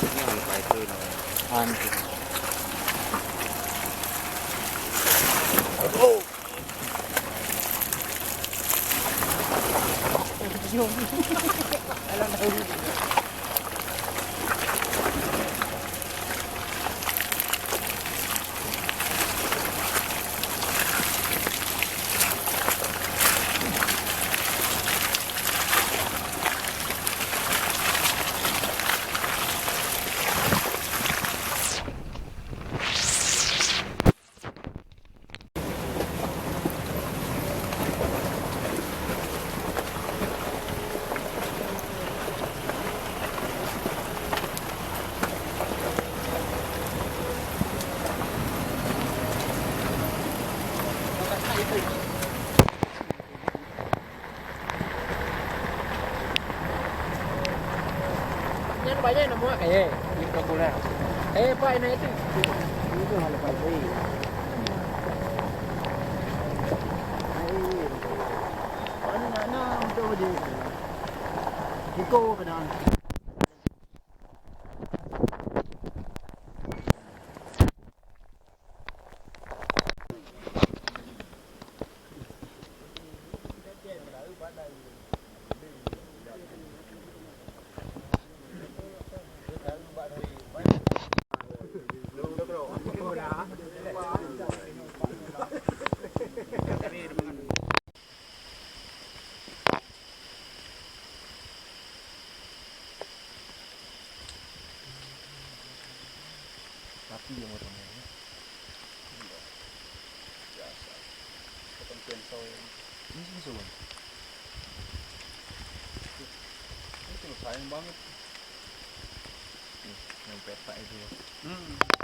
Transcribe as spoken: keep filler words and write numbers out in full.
Nyoe lepai keu nyoe. Antu. Nyan banyak nama kaya. Di kampung dah. Eh, Pak, enak itu. Itu hal apa itu? Hai. Mana nak nak untuk dia? Iko kadang. Tapi yang macam ni. Biasa. Potong cainsaw yang ini sih, Bang. Ini tuh sayang banget. Nih, yang petak itu. Hmm.